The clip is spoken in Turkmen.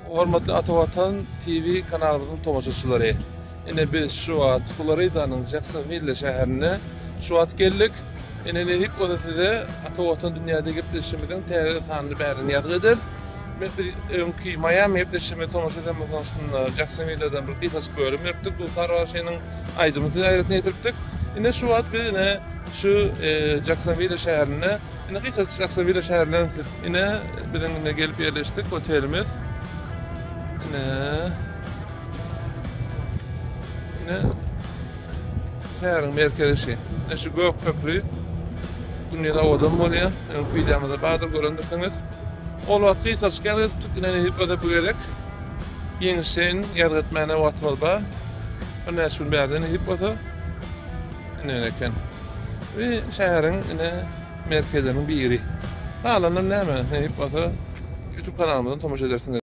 Hormatly Ata Watan TV kanalymyzyň tomaşaçylary. Ine biz şu wagt Floridanyň Jacksonville şäherine şu wagt geldik. Ine nesip bolsa size Ata Watan dünýäde gepleşigimiziň täze sanyny bärden ýazgy ederis. Biz öňki Miami gepleşigimize tomaşa eden bolsaňyz şunda Jacksonville'den bir gysajyk bölüm beripdik. Dutar bagşynyň aýdymyny size aýratyn ýetiripdik. Ine şu wagt biz ine şu Jacksonville şäherinde ine gysajyk Jacksonville şäherinden siz ine biziň ine gelip ýerleşdik otelimiz. Ine ine şäheriň merkezi şu. Ine şu gök köprü gündiz owadan bolýar. Öňki wideomyzda bardyr görendirsiňiz. Ol wagt gysajyk ýazgy edipdik. Ine nesip bolsa bu gezek giňişleýin ýazgy etmäne wagtymyz bar. Birnäçe gün bärde nesip bolsa inen eken. We şäheriň ine merkezleriniň biri. Galanam näme nesip bolsa YouTube kanalymyzdan tomaşa edersiňiz.